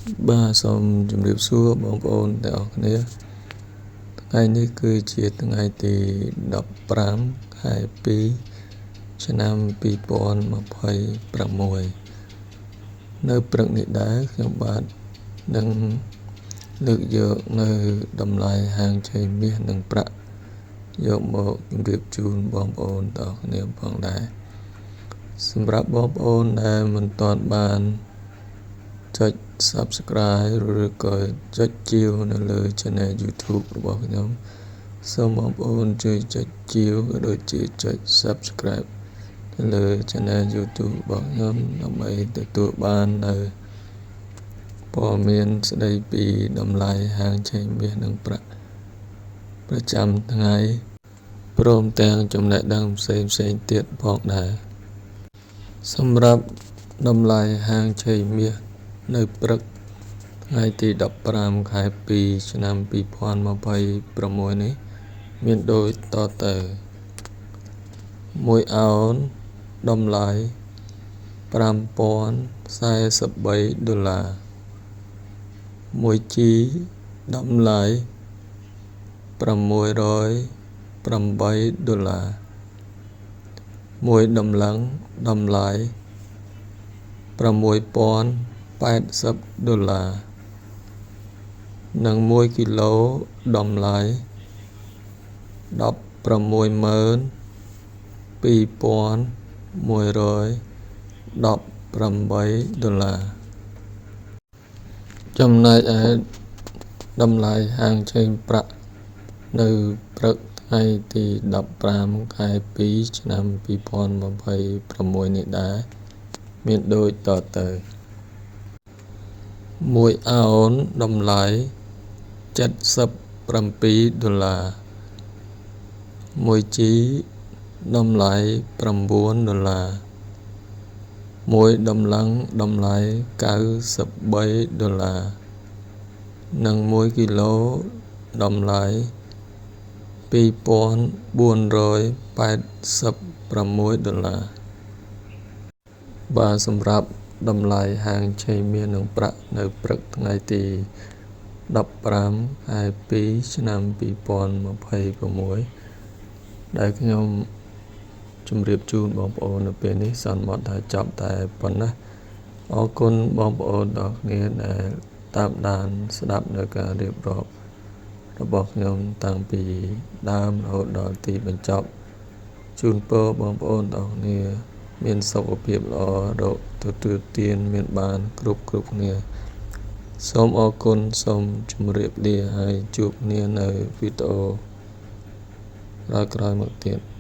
បាទសូមជម្រាបសួរបងប្អូនទាំងអស់គ្នាថ្ងៃនេះគឺជាថ្ងៃទី15ខែ2ឆ្នាំ2026នៅព្រឹកនេះដែរខ្ញុំបាទនឹងលើកយកនៅតម្លៃហាងឆេងមាសនិងប្រាក់យកមកជម្រាបជូនបងប្អូនទាំងអស់គ្នាផងដែរសម្រាប់បងប្អូនដែលមិនទាន់បានចុច Subscribe ឬក៏ចុចជាវនៅលើ Channel YouTube របស់ខ្ញុំសូមបងប្អូនជួយចុចជាវក៏ដូចជាចុច Subscribe ទៅលើ Channel YouTube របស់ខ្ញុំដើម្បីទទួលបាននៅព័ត៌មានស្ដីពីតម្លៃហាងឆេងមាសនិងប្រាក់ប្រចាំថ្ងៃព្រមទាំងចំណេះដឹងផ្សេងផ្សេងទៀតផងដែរសម្រាប់តម្លៃហាងឆេងមាសនៅព្រឹកថ្ងៃទី15ខែ2ឆ្នាំ2026នេះមានដូចតទៅ1អោនតម្លៃ5043ដុល្លារ1ជីតម្លៃ608ដុល្លារ1តម្លឹងតម្លៃ6080ដុល្លារនិង1គីឡូតម្លៃ162,118ដុល្លារចំណែកឯតម្លៃហាងឆេងប្រាក់នៅព្រឹកថ្ងៃទី15ខែ2ឆ្នាំ2026នេះដែរមានដូចតទៅ1អោនតម្លៃ77ដុល្លារ1ជីតម្លៃ9ដុល្លារ1តម្លឹងតម្លៃ93ដុល្លារនិង1គីឡូតម្លៃ2486ដុល្លារបាទសម្រាប់តម្លៃហាងឆេងមាសនិងប្រាក់នៅព្រឹកថ្ងៃទី15ខែ2ឆ្នាំ2026ដែលខ្ញុំជម្រាបជូនបងប្អូននៅពេលនេះសន្មតថាចប់តែប៉ុណ្ណេះអរគុណបងប្អូនទាំងគ្នាដែលតាមដានស្ដាប់នៅការរៀបរាប់របស់ខ្ញុំតាំងពីដើមរហូតដល់ទីបញ្ចប់ជូនពរបងប្អូនទាំងគ្នាមានសុខភាពល្អរកទទួលទានមានបានគ្រប់គ្នាសូមអរគុណសូមជម្រាបលាហើយជួបគ្នានៅវីដេអូក្រោយៗមកទៀត។